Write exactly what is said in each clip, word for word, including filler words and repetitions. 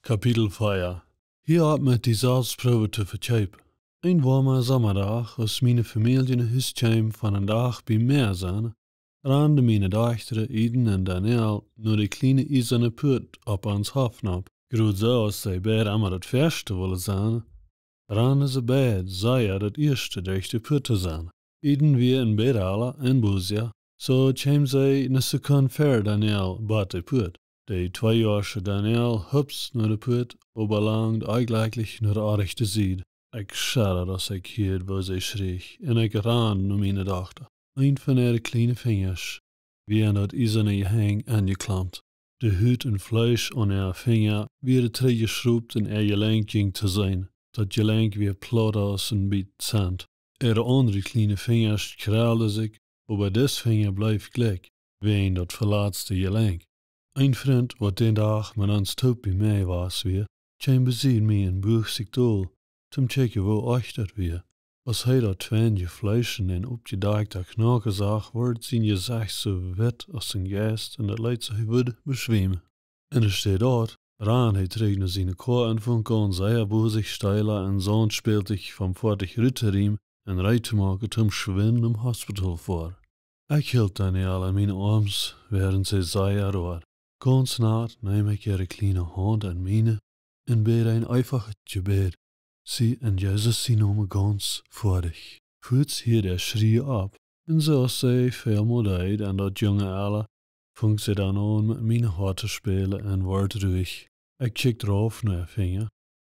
Kapitel vea. Hia opp met de Selfstproow to vekjeepen. Een woama Sommerdach, aus miene Famielje no Hus kjeem von een Dach bie Mäa sennen, randen miene Dochta Eden un Danielle no de kjliene iesane Puat opp ons Hoff nopp. Krakjt soo aus see beid emma daut ieeschte wullen sennen, randen see beid sea daut ieeschte derch de Puat to sennen. Eden wia een bät ella un busier, soo kjeem see ne Sekund ver Danielle bie de Puat. De tweejoasche Danielle hupst no de Puat, oba langd ojjlekjlich no de aundre Sied. Ekj schedad aus ekj hieed woo see schrieech, un ekj rand no miene Dochta. Eent von äare kjliene Finjasch wia aun daut iesane Jehenj aunjeklampt. De Hut un Fleesch aun äare Finja wieren trigjjeschrupt un äa Jelenkj jinkj to seenen. Daut Jelenkj wia plaut aus een Bät Zent. Äare aundre kjliene Finjasch kjralden sikj, oba dis Finja bleef jlikj, wäajen daut veletzte Jelenkj. Een Frint, waut dän Dach met ons toop bie Mäa wia, kjeem besied mie un buach sikj dol, toom kjikjen woo oajch daut wia. Aus hee daut twinje Fleesch un dän oppjedakjten Knoaken sach, wort sien Jesecht soo witt aus een Jeist un daut leet sikj, hee wudd beschwiemen. Un aus hee daut, rand hee trigj no siene Koa un funk aun sea busich, steela un sauntspälich vom Foatich rut to riemen un reed to moaken toom schwind nom Hospital foaren. Ekj hilt Danielle aun miene Oarms, wäarent see sea road. Gaunz naut neem ekj äare kjliene Haunt en miene un bäd een eefachet Jebäd. See en Jesus sien Nomen gaunz foadich. Fuaz hieed äa Schrieejen opp, un soo aus see väl mol deed aun daut junge Ella, funk see dan aun met mien Hoat to spälen un wort ruich. Ekj kjikjt rauf no äa Finja,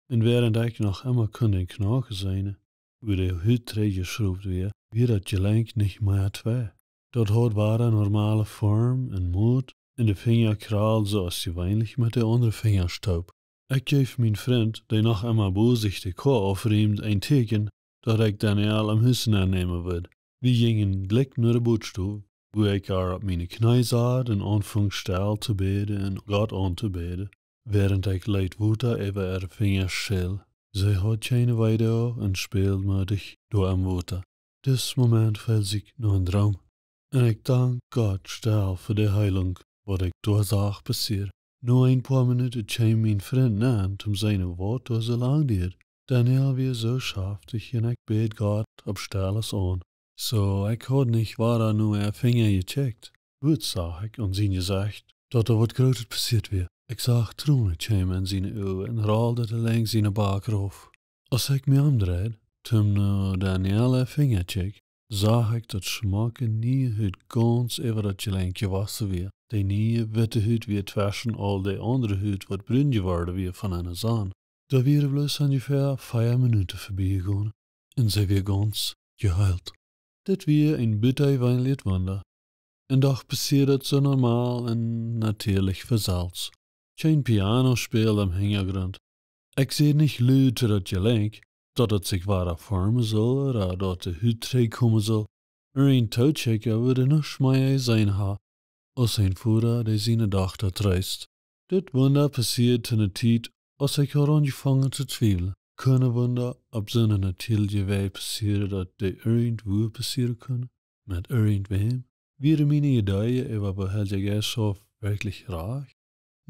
un wäarent ekj noch emma kunn dän Knoaken seenen, wua de Hut trigjjeschrupt wia, wia daut Jelenkj nich mea twei. Daut haud wada normale Form un Moot, un de Finja kjralden soo aus jeweenlich met de aundre Finjasch toop. Ekj jeef mien Frint, dee noch emma busich de Koa aufrieemd, een Tieekjen, daut ekj Danielle em Hus aunnämen wull. Wie jinjen jlikj no de Bodstow, wua ekj äa opp miene Kjnee sad un aunfunk stell to bäden un Gott auntobäden, wäarent ekj leet Wota äwa äare Finjasch schäl. See haud kjeene Wee un späld moodich doa em Wota. Dis Moment feeld sikj no een Droom. Un ekj dank Gott stell fa de Heelunk, waut ekj doa sach passieren. No een poa Minuten kjeem mien Frint nenn, toom seenen waut doa soo lang dieed. Danielle wia soo schaftich un ekj bäd Gott opp Stellet aun. Soo, ekj haud nich wada no äa Finja jekjikjt. Boolt sach ekj aun sien Jesecht, daut doa waut Grootet passieet wia. Ekj sach Tronen kjeemen en siene Uagen un rolden dee lenjd siene Bak rauf. Aus ekj mie omdreid, toom no Danielle äa Finja kjikjen, sach ekj daut schmocke niee Hut gaunz äwa daut Jelenkj jewossen wia. De niee witte Hut wia tweschen aul de aundre Hut, waut brun jeworden wia von de Sonn. Doa wieren bloos onjefäa vea Minuten vebie jegonen, un see wia gaunz jeheelt. Dit wia een butajeweenlichet Wunda. Un doch passieed daut soo normal un natieelich von selfst. Kjeen Piano späld em Hinjagrunt. Ekj säd nich lud to daut Jelenkj, daut et sikj wada formen sull, ooda daut de Hut trigjkomen sull. Een Tookjikja wudd nuscht mea jeseenen haben, aus een Voda, dee siene Dochta treest. Dit Wunda passieed to ne Tiet, aus ekj haud aunjefongen to twiewlen. Kunn een Wunda opp soone natieelje Wies passieren, daut dee irjentwua passieren kunn? Met irjentwäm? Wieren miene Ideeen äwa woo Heilja Jeist schauft werkjlich rajcht?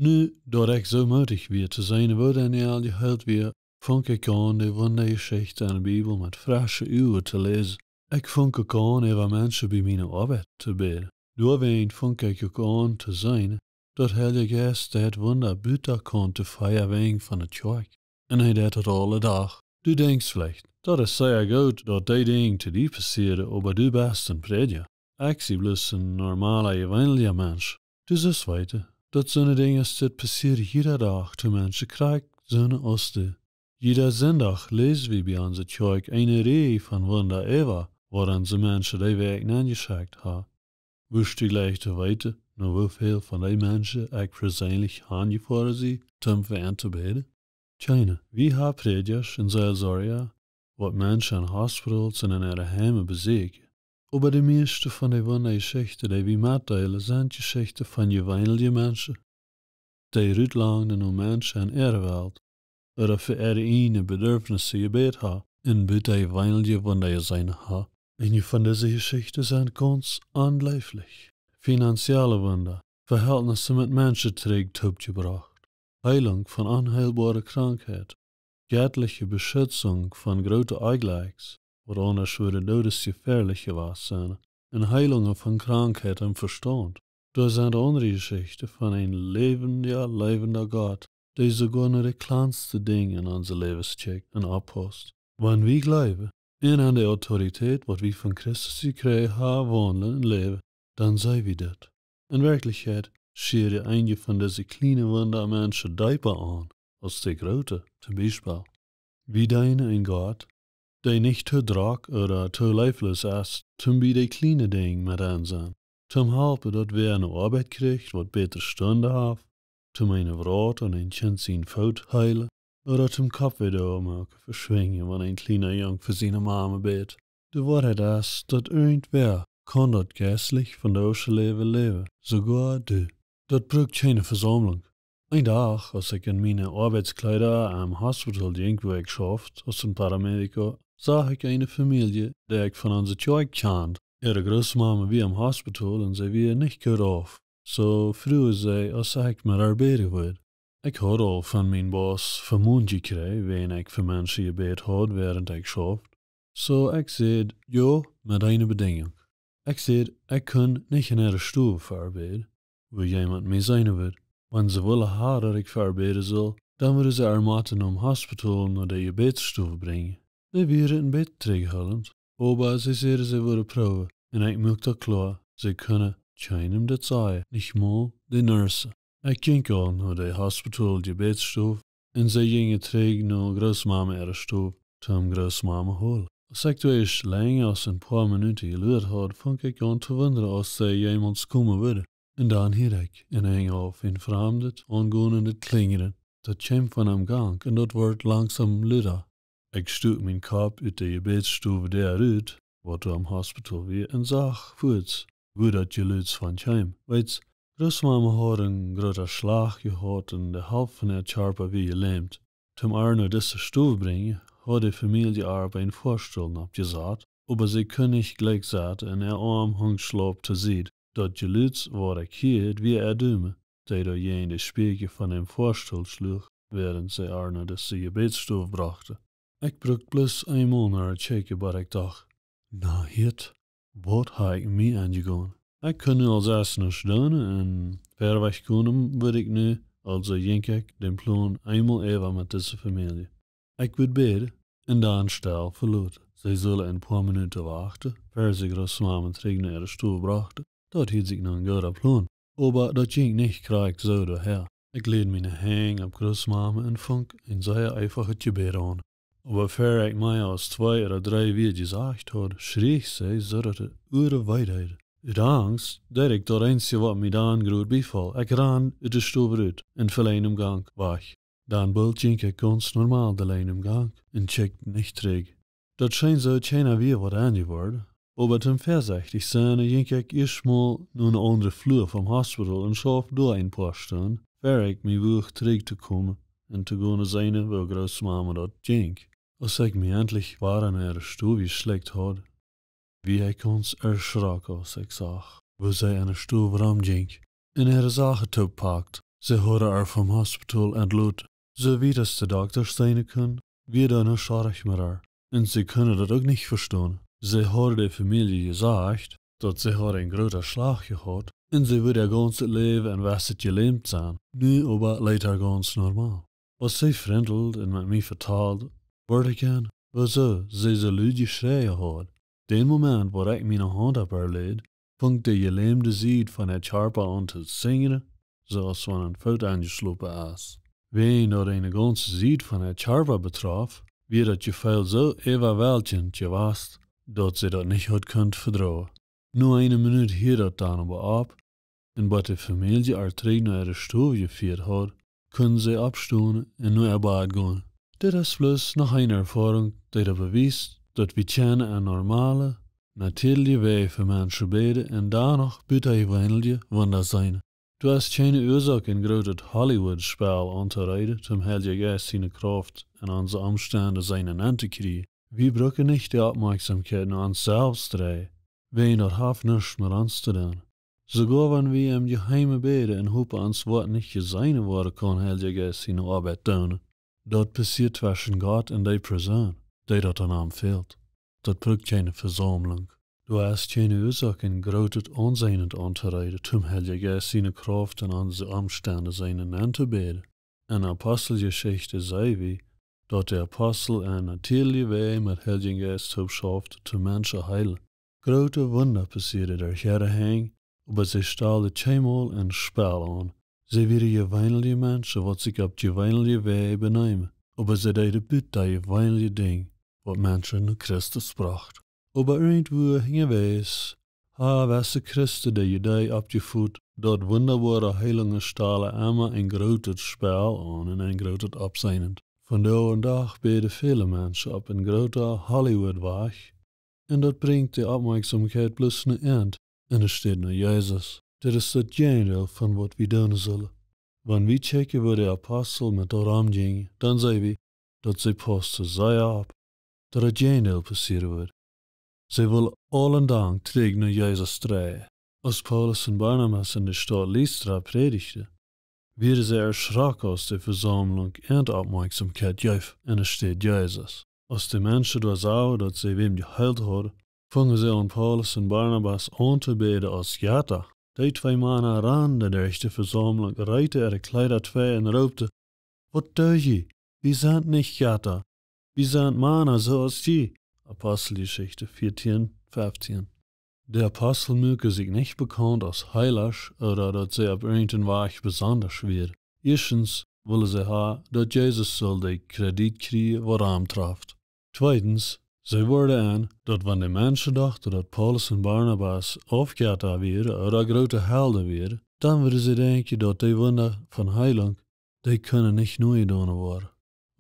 Nu, daut ekj soo moodich wia to seenen, woo Danielle jeheelt wia, funk ekj aun, de Wundajeschichten enne Bibel met fresche Uagen to läsen. Ekj funk uk aun, äwa Menschen bie miene Oabeit to bäden. Doawäajen funk ekj uk aun to seenen, daut Heilja Jeist daut Wunda buta kaun to vea Wenj von de Kjoakj. Un hee deit daut aule Dach. Du denkjst veleicht, daut es sea goot, daut dee Dinja to die passieren, oba du best een Prädja. Ekj sie bloos een normala, jeweenlicha Mensch. Du sust weeten, daut soone Dinja aus dit passieren jieda Dach to Menschen, krakjt soone aus du. Jieda Sindach läs wie bie onse Kjoakj eene Rieej von Wunda äwa, waut onse Menschen dee Wäakj aunjeschekjt haben. Wurscht du jleichen to weeten, no woo väl von dee Menschen ekj perseenlich hanjefoaren sie, toom fa an to bäden? Kjeene. Wie haben Prädjasch un Seelsorja, waut Menschen en Hospitals un en äare Heimen besieekjen. Oba de mieeschte von de Wundajeschichten, dee wie metdeelen, sent Jeschichten von jeweenelje Menschen, dee rutlangden no Menschen en äare Welt, ooda fa äare ieejne Bedurfnisse jebät haben, un butajeweenelje Wunda jeseenen haben. Eenje von dise Jeschichten sent gaunz onjleeflich. Finanzielle Wunda, Vehältnisse met Menschen trigj toopjebrocht. Heilunk von onheilboare Krankheit, jettliche Beschitzunk von groote Onjlekjs, waut aundasch wudd doodesjefäalich jewast sennen, un Heilungen von Krankheit em Vestaunt. Doa sent aundre Jeschichten von een läwendja, läwenda Gott, dee soogoa no de kjlanste Dinja en onse Läwes kjikjt un oppaust. Wan wie jleewen, un aun de Autoritäten, waut wie von Christus jekjräajen haben, waundlen un läwen, dan sent wie dit. En Werkjlichkjeit schieren eenje von dise kjliene Wunda Menschen deepa aun aus de groote, toom Biespel. Wie deenen een Gott, dee nich too drock ooda too leefloos es, toom bie de kjliene Dinja met aun sennen, toom halpen, daut wäa eene Oabeit kjricht, waut bätre Stunden haft, toom eene Vrouw aun een Kjint sien Foot heelen, ooda toom Koppwee doamoaken veschwinjen, wan een kjliena Jung fa siene Mame bät. De Woarheit es, daut irjentwäa kaun daut jeistlich vondoagsche Läwen läwen, soogoa du. Daut brukt kjeene Vesaumlunk. Een Dach, aus ekj en miene Oabeitskjleeda aum Hospital jinkj, wua ekj schauft aus een Paramedico, sach ekj eene Famielje, dee ekj von onse Kjoakj kjand. Äare Grootmame wia em Hospital un see wia nich goot auf. Soo fruach see, aus ekj met ar bäden wudd. Ekj haud aul von mien Boss vemont jekjräajen, wan ekj fa Menschen jebät haud, wäarent ekj schauft. Soo ekj säd jo, met eene Bedinjunk. Ekj säd, ekj kunn nich en äare Stow fa ar bäden, wua jemaunt mie seenen wudd. Wan see wullen haben, daut ekj fa ar bäden sull, dan wudden see ar motten nom Hospital no de Jebätsstow brinjen. See wieren een bät trigjhoolent, oba see säden, see wudden proowen, un ekj muak daut kloa, see kunnen kjeenem daut sajen, nich mol de Nurse. Ekj jinkj aul no de Hospital Jebätsstow, un see jinjen trigj no Grootmame äare Stow, toom Grootmame holen. Aus ekj doa ieescht lenja aus een poa Minuten jeluat haud, funk ekj aun to wundren, aus see jemols komen wudd. Un dan hieed ekj en Enj auf een framdet, aungonendet Klinjren. Daut kjeem von aum Gank, un daut wort langsom luda. Ekj stuak mienen Kopp ut de Jebätsstow Däa rut, waut doa aum Hospital wia, un sach fuaz, wua daut Jelud von kjeem. Weetst, Grootmame haud een groota Schlach jehaut un de Halft von äa Kjarpa wia jelämt. Toom ar no dise Stow brinjen, haud de Famielje ar opp een Foastool noppjesat, oba see kunn nich jlikj sitten un äa Oarm hunk schlap too Sied. Daut Jelud, waut ekj hieed, wia äa Dumen, dee doa jäajen de Spieekja von däm Foastool schluach, wäarent see ar no dise Jebätsstow brochten. Ekj brukt bloos eemol no ar kjikjen, bat ekj docht: Na, hia, waut hab ekj mie aunjegonen? Ekj kunn nu aul sest nuscht doonen un wieda wajch gonen wudd ekj nu, aulsoo jinkj ekj dän Plon eemol äwa met dise Famielje. Ekj wudd bäden un dan stell veloten. See sullen een poa Minuten wachten, ea see Grootmame trigj no äare Stow brochten. Daut hieed sikj no een gooden Plon. Oba daut jinkj nich krakjt soo doahäa. Ekj läd miene Henj opp Grootmame un funk een sea eefachet Jebäd aun. Oba ea ekj mea aus twee ooda dree Wieed jesajcht haud, schrieech see, soo daut de Uaren wee deeden. Ut Angst deed ekj daut eensje, waut mie dan jrod biefoll. Ekj rand ut de Stow rut un felenjd em Gank wajch. Dan boolt jinkj ekj gaunz normal de Lenjd em Gank un kjikjt nich trigj. Daut scheen soo, kjeena wia waut aunjeworden. Oba toom väasechtich sennen, jinkj ekj ieescht mol no eene aundre Flua vom Hospital un schauft doa een poa Stunden, ea ekj mie wuag trigj to komen un to gonen seenen, woo Grootmame daut jinkj. Aus ekj mie entlich wada en äare Stow jeschlekjt haud, wia ekj gaunz erschrocken, aus ekj sach, woo see enne Stow romjinkj un äare Sachen toopakt. See hauden ar vom Hospital entlot. Soo wiet aus de Doktasch seenen kunnen, wia doa nuscht orrajcht met ar. Un see kunnen daut uk nich vestonen. See hauden de Famielje jesajcht, daut see haud een grooten Schlach jehaut un see wudd äa gaunzet Läwen en Westet jelämt sennen. Nu oba leet ar gaunz normal. Aus see frinteld un met mie vetald, wort ekj en, woosoo see soo lud jeschräajen haud. Dän Moment, wua ekj miene Haunt opp ar läd, funk de jelämde Sied von äa Kjarpa aun to sinjren, soo aus wan een Foot aunjeschlopen es. Wäajen daut eene gaunze Sied von äa Kjarpa betrof, wia daut Jefeel soo äwaweltjent jewast, daut see daut nich haud kunt vedroagen. No eene Minut hieed daut dan oba opp, un bat de Famielje ar trigj no äare Stow jefieet haud, kunnen see oppstonen un no äa Bad gonen. Dit es bloos noch eene Erfoarunk, dee daut bewiest, daut wie kjennen opp normale, natieedelje Wäaj fa Menschen bäden un dan noch butajeweenelje Wunda seenen. Du hast kjeene Uasoak, een grootet Hollywood-Spell auntoreeden, om Heilja Jeist siene Krauft en onse Omstend seenen auntokjrieen. Wie brucken nich de Oppmoakjsomkjeit no ons selfst dreien, wäajen daut haft nuscht met ons to doonen. Soogoa wan wie em Jeheemen bäden un hopen ons Wuat nich jeseenen woaren kaun, Heilja Jeist siene Oabeit doonen. Daut passieet tweschen Gott un dee Persoon, dee daut aun am fält. Daut brukt kjeene Vesaumlunk. Doa es kjeene Uasoak een grootet Aunseenen auntoreeden, om Heilja Jeist siene Krauft en onse Omstend seenen aun to bäden. En Aposteljeschicht see wie, daut de Apostel en natierelje Wäaj met Heiljen Jeist toop schauften, to Menschen heelen. Groote Wunda passieeden derch äare Henj, oba see stalden kjeenmol een Spell aun. See wieren jeweenelje Menschen, waut sikj opp jeweenelje Wäaj beneemen, oba see deeden buta jeweenelje Dinja, waut Menschen no Christus brocht. Oba irjentwua hinjawäajes haben wesse Christen de Idee oppjefot, daut wundaboare Heelungen stalen emma een grootet Spell aun un een grootet Oppseenen. Vondoag dän Dach bäden väle Menschen opp een groota Hollywood-Wajch, un daut brinjt de Oppmoakjsomkjeit bloos no an, un et steit no Jesus. Dit es daut Jäajendeel von waut wie doonen sullen. Wan wie checken, woo de Apostel met daut omjinjen, dan seenen wie, daut see pausten sea opp, daut daut Jäajendeel passieren wudd. See wullen aul een Dank trigj no Jesus dreien. Aus Paulus un Barnabas en de Staut Lystra prädichten, wieren see erschrocken, aus de Vesaumlunk äare Oppmoakjsomkjeit jeef, un et steit Jesus. Aus de Menschen doa sagen, daut see wäm jeheelt hauden, fungen see aun, Paulus un Barnabas auntobäden aus Jetta. Dee twee Mana randen derch de Vesaumlunk, reeten äare Kjleeda twei un roopten: "Waut doo jie? Wie sent nich Jetta. Wie sent Mana soo aus jie." Aposteljeschicht vieetieen, feftieen. De Apostel muaken sikj nich bekaunt aus Heelasch ooda daut see opp irjent een Wajch besonda wieren. Ieeschtens wullen see haben, daut Jesus sull dän Kredit kjrieen, waut am traft. Tweedens, see worden en, daut wan de Menschen dochten, daut Paulus un Barnabas Aufjetta wieren ooda groote Helden wieren, dan wudden see denkjen, daut dee Wunda von Heelunk, dee kunnen nich nojedonen woaren.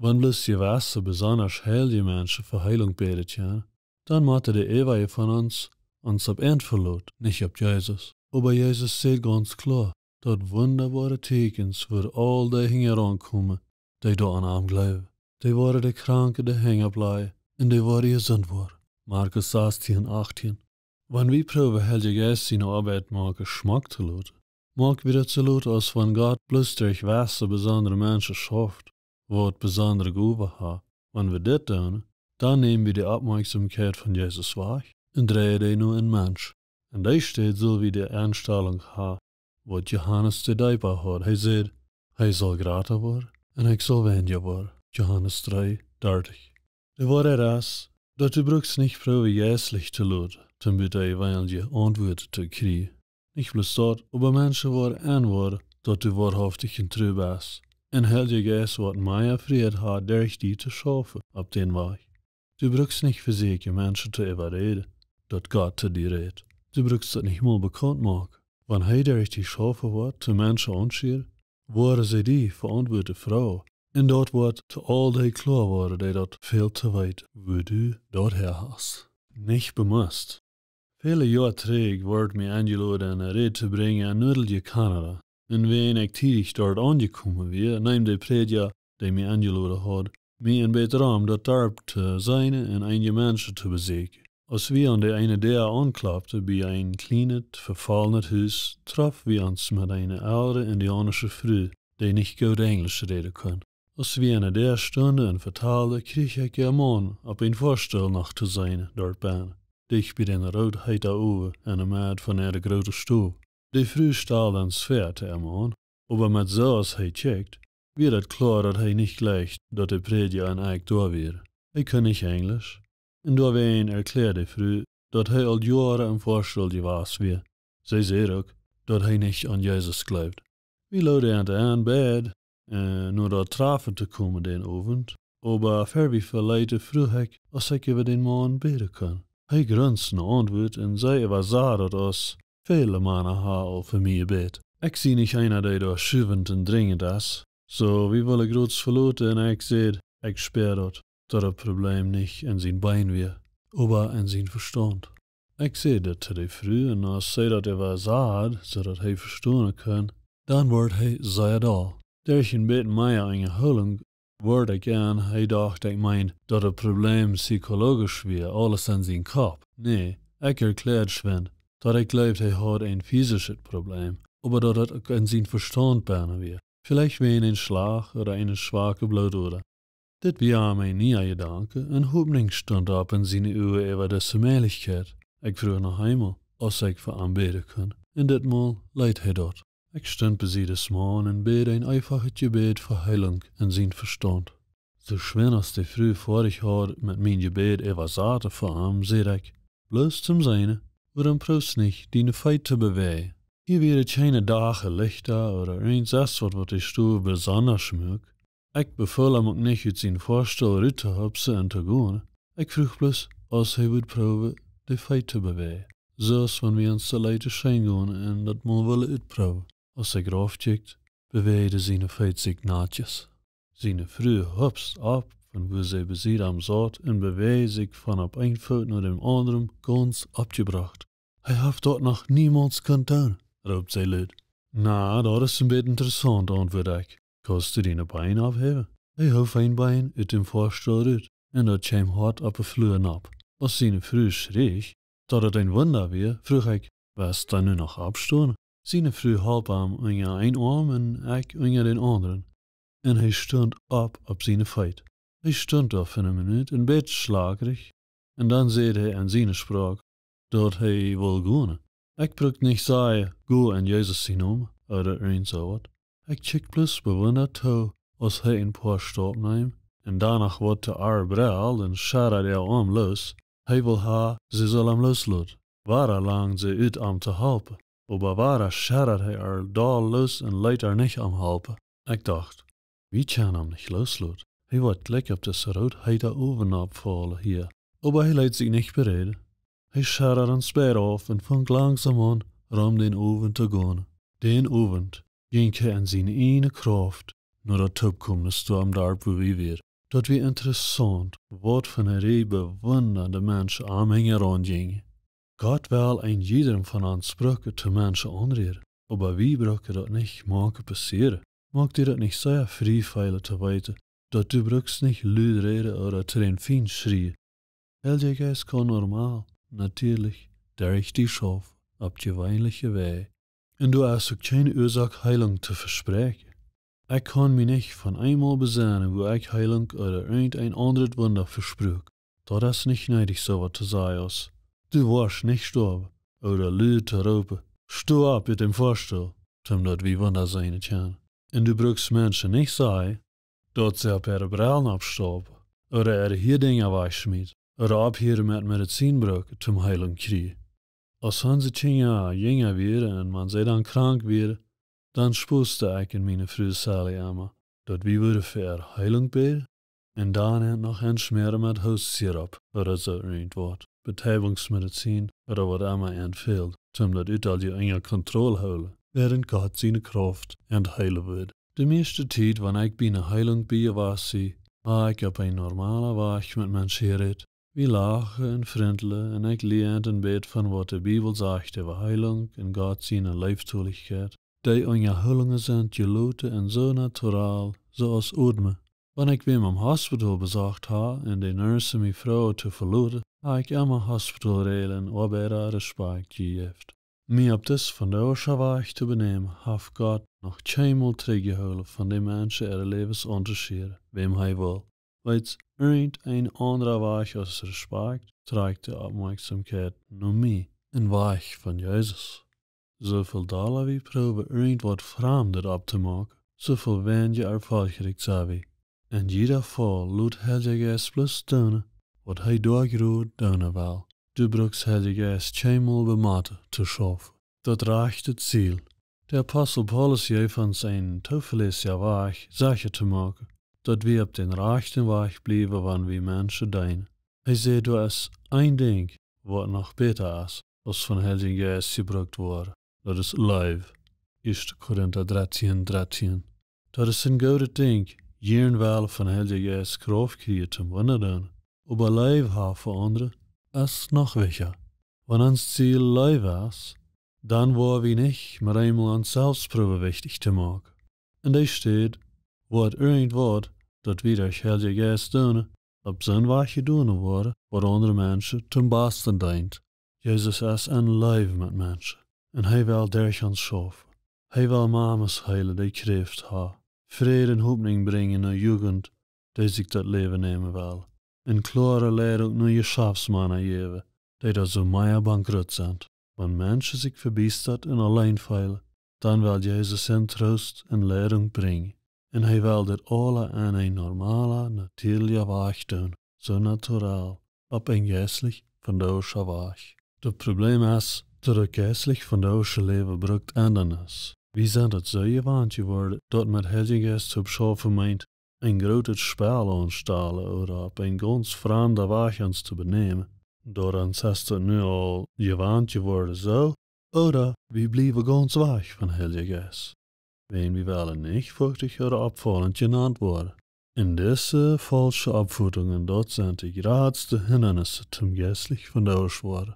Wan bloos jewesse besonda heilje Menschen fa Heelunk bäden kjennen, dan motten de äwaje von ons ons opp an veloten, nich opp Jesus. Oba Jesus sajcht gaunz kloa, daut wundaboare Tieekjens wudden aul dee hinjaraun komen, dee doa aun am jleewen. Dee woaren de Kranke de Henj opplajen, un dee woaren jesunt woaren. Markus sastien, achtieen. Wan wie proowen, Heilja Jeist siene Oabeit mau schmock to loten, moak wie daut soo loten, aus wan Gott bloos derch wesse besondre Menschen schauft, waut besondre Gowen haben. Wan wie dit doonen, dan nämen wie de Oppmoakjsomkjeit von Jesus wajch un dreien dee no een Mensch. Un dee Städ sull wie de Enstalunk haben, waut Johanes de Deepa haud. Hee säd: "Hee saul jrata woaren un ekj saul weinja woaren." Johanes dree, dartich. De Woarheit es, daut du brukst nich proowen jeistlich to loten, om bie de Evangelie Auntwuaten to kjrieen. Nich bloos daut, oba Menschen woaren enwoaren, daut du woarhaftich un tru best. Un Heilja Jeist woat mea Frieheit haben, derch die to schaufen opp dän Wajch. Du brukst nich vesieekjen, Menschen to äwaräden, daut Gott to die rät. Du brukst daut nich mol bekaunt moaken. Wan hee derch die schaufen woat, to Menschen aunschieren, woaren see die veauntwuaten froagen. Un daut woat to aul dee kloa woaren, dee daut fält to weeten, woo du daut häa hast. Nich bemust. Väle Joa trigj wort mie enjeloden, eene Räd to brinjen en Nudelje, Kanada. Un wan ekj tiedich doa aunjekomen wia, neem de Prädja, dee mie enjeloden haud, mie en bät rom, daut Darp to seenen un eenje Menschen to besieekjen. Aus wie aun de eene Däa aunkloppten, bie een kjlienet, vefaulenet Hus, troffen wie ons met eene eldre indiaunische Fru, dee nich goot Enjlisch räden kunn. Aus wie aun de Däa stunden un vetalden, kjrieech ekj äa Maun opp een Foastool noch to seenen, doa bennen, dicht bie dän root heeten Owen en de Medd von äare groote Stow. De Fru stald ons väa to äa Maun, oba met soo aus hee kjikjt, wia daut kloa, daut hee nich jleewd, daut de Prädja un ekj doa wieren. Hee kunn nich Enjlisch, un doawäajen erkjläad de Fru, daut hee aul Joaren em Foastool jewast wia. See säd uk, daut hee nich aun Jesus jleewd. Wie loden an en, beid, äh, no daut Trafen to komen dän Owent, oba ea wie veleeten, fruach ekj, aus ekj äwa dän Maun bäden kunn. Hee grunsd ne Auntwuat un säd, hee wia soo, daut aus väle Mana haben aul fa mie jebät. Ekj sie nich eena, dee doa schuwent un drinjent es. Soo, wie wullen groots veloten un ekj säd, ekj späad daut, daut daut Problem nich en sien Been wia, oba en sien Vestaunt. Ekj säd daut to de Fru, un aus see daut äwa säd, soo daut hee vestonen kunn, dan wort hee sea doll. Derch een bät mea Enjehoolunk wort ekj en, hee docht, ekj meend, daut daut Problem psychologisch wia, aules en sien Kopp. Nä, ekj erkjläad schwind, daut ekj jleewd, hee haud een fisischet Problem, oba daut daut uk en sien Vestaunt bennen wia. Veleicht wia een Schlach ooda eene schwake Bloododa. Dit wia am een niea Jedanke, un Hopninj stunt opp en siene Uagen äwa dise Mäajlichkjeit. Ekj fruach noch eemol, aus ekj fa am bäden kunn, un dit Mol leet hee daut. Ekj stunt bie sienen Maun un bäd een eefachet Jebäd fa Heilunk en sien Vestaunt. Soo schwind aus de Fru foadich haud met mien Jebäd äwasaten fa am, säd ekj: "Bloos toom seenen, wuarom proowst nich, diene Feet to bewäajen?" Hia wieren kjeene Dachlichta ooda irjent waut, waut de Stow besonda muak. Ekj befool am uk nich, ut sienen Foastool rut to hopsen un to gonen. Ekj fruach bloos, aus hee wudd proowen, de Feet to bewäajen. Soo aus wan wie ons soo leeten scheen gonen un daut mol wullen utproowen. Aus ekj raufkjikjt, bewäajden siene Feet sikj natjes. Siene Fru hopst opp von wua see besied am saut un bewäajd sikj von opp een Foot no dän aundren gaunz oppjebrocht. "Hee haft daut noch niemols kunt doonen," roopt see lud. "Na, daut es een bät interessaunt," auntwuad ekj. "Kaust du diene Been opphäwen?" Hee hoof een Been ut dän Foastool rut un daut kjeem hoat opp de Flua nopp. Aus siene Fru schrieech, daut et een Wunda wia, fruach ekj: "Best du nu noch oppjestonen?" Siene Fru holp am unja een Oam un ekj unja dän aundren, un hee stunt opp opp siene Feet. Hee stunt doa fa eene Minut een bät schlakjrich, un dan säd hee en siene Sproak, daut hee wull gonen. Ekj brukt nich sajen: "Go en Jesus sienen Nomen," ooda irjent soo waut. Ekj kjikjt bloos bewundat too, aus hee een poa Staup neem, un doano waut to äa Brell un schedad äa Oam loos. Hee wull ha, see sull am loosloten. Wada langd see ut am to halpen, oba wada schedad hee äa doll loos un leet äa nich am halpen. Ekj docht: "Wie kjennen am nich loosloten. Hee woat jlikj opp dise root heete Owen nopp faulen hia." Oba hee leet sikj nich beräden. Hee schedad ons beid auf un funk langsom aun, rom dän Owen to gonen. Dän Owent jinkj hee en siene ieejne Krauft no daut Toopkomen, doa em Darp, wua wie wieren. Daut wia interessaunt, waut fa eene Rieej bewundade Menschen am hinjaraun jinjen. Gott well een jiedrem von ons brucken, de Menschen aunrieren. Oba wie brucken daut nich moaken passieren. Moakt die daut nich sea frie feelen to weeten, daut du brukst nich lud räden ooda to dän Fient schrieen? Heilja Jeist kaun normal, natieelich, derch die schaufen, opp jeweenelje Wäaj. Un doa es uk kjeene Uasoak, Heilunk to vespräakjen. Ekj kaun mie nich von eemol besennen, wua ekj Heilunk ooda irjent een aundret Wunda vespruak. Daut es nich needich, soo waut to sajen aus: "Du woascht nich stoawen," ooda lud to roopen: "Sto opp ut dän Foastool," toom daut wie Wunda seenen kjennen. Un du brukst Menschen nich sajen, daut see opp äare Brellen oppstaupen, ooda äare Hiadinja wajchschmieten, ooda opphieren met Medizin brucken, toom Heilunk kjrieen. Aus onse Kjinja jinja wieren un wan see dan krank wieren, dan spost ekj un miene Fru Sally emma, daut wie wudden fa äare Heilunk bäden un dan an noch enschmäaren met Hoostsirup ooda soo irjent waut, Betäubungsmedizin ooda waut emma an fäld, toom daut Utdeel unja Kontroll hoolen, wäarent Gott siene Krauft an heelen wudd. De mieeschte Tiet, wan ekj bie eene Heilunk bie wia, ha ekj opp een normalen Wajch met Menschen jerät. Wie lachen un frintlen un ekj lia an een bät von waut de Bibel sajcht äwa Heilunk un Gott siene Leeftolichkjeit. Dee Unjahoolungen sent jeloten un soo natural, soo aus odmen. Wan ekj wäm em Hospital besocht ha un de Nurse mie fruach to veloten, ha ekj emma Hospitalräajlen un Oabeida Respakjt jejäft. Mie opp dis vondoagscha Wajch to benämen, haft Gott noch kjeenmol trigjjehoolen von de Menschen äare Läwes auntoschieren, wäm hee well. Weetst, irjent een aundra Wajch aus Respakjt trakjt de Oppmoakjsomkjeit no mie, een Wajch von Jesus. Soo väl dolla wie proowen irjent waut Framdet opptomoaken, soo väl weinja erfolchrikj sent wie. En jieda Faul lot Heilja Jeist bloos doonen, waut hee doa jrod doonen well. Du brukst Heilja Jeist kjeenmol bemotten to schaufen. Daut rajchte Ziel. De Apostel Paulus jeef ons een toovelässja Wajch, secha to moaken, daut wie opp dän rajchten Wajch bliewen, wan wie Menschen deenen. Hee säd, doa es een Dinkj, waut noch bäta es, aus von Heiljen Jeist jebrukt woaren. Daut es Leew. Ieeschte Korinta dartieen, dartieen. Daut es een goodet Dinkj, jieren well von Heiljen Jeist Krauft kjrieen toom Wunda doonen. Oba Leew ha fa aundre es noch wichtja. Wan ons Ziel Leew es, dan woa wie nich met eemol ons selfst proowen wichtich to moaken. En dee Städ woat irjent waut, daut wie derch Heiljen Jeist doonen, opp soon Wajch jedonen woaren, waut aundre Menschen toom basten deent. Jesus es en Leew met Menschen. Un hee well derch ons schaufen. Hee well Mamas heelen, dee Kjräft haben. Fräd un Hopninj brinjen no Jugent, dee sikj daut Läwen nämen well. Un kloare Leidunk no Jeschaftsmana jäwen, dee doa soo mea bankrott sent. Wan Menschen sikj vebiestat un auleen feelen, dan well Jesus an Troost un Leidunk brinjen. Un hee well dit aula en een normala, natieelja Wajch doonen, soo natural, opp een jeistlich vondoagscha Wajch. Daut Problem es, daut daut jeistlich vondoagscha Läwen brukt Endanis. Wie sent daut soo jewant jeworden, daut met Heilja Jeist toop schaufen meent, een grootet Spell aunstalen ooda opp een gaunz framden Wajch ons to benämen. Doaraun es daut nu aul jewant jeworden, soo, ooda wie bliewen gaunz wajch von Heilja Jeist. Wan wie wellen nich fuchtich ooda oppfaulent jenant woaren. Un dise faulsche Oppfoadungen, daut sent de jratste Hindanisse toom jeistlich vondoagscha woaren.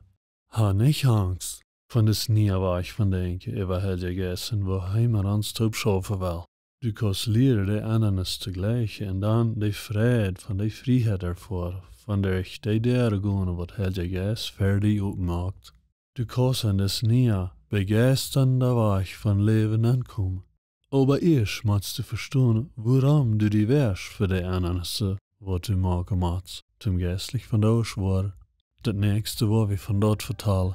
Hab nich Angst von dis niea Wajch von denkjen äwa Heilja Jeist un woo hee met ons toop schaufen well. Du kaust lieren, de Endanis to jlikjen un dan de Freid von de Frieheit erfoaren, von derch de Däaren gonen, waut Heilja Jeist fa die opmoakt. Du kaust en dis niea, bejeistanda Wajch von Läwen aunkomen. Oba ieescht motst du vestonen, wuarom du die woascht fa de Endanisse, waut du moaken motst, toom jeistlich vondoagscha woaren. Daut näakjste, waut wie von daut vetalen,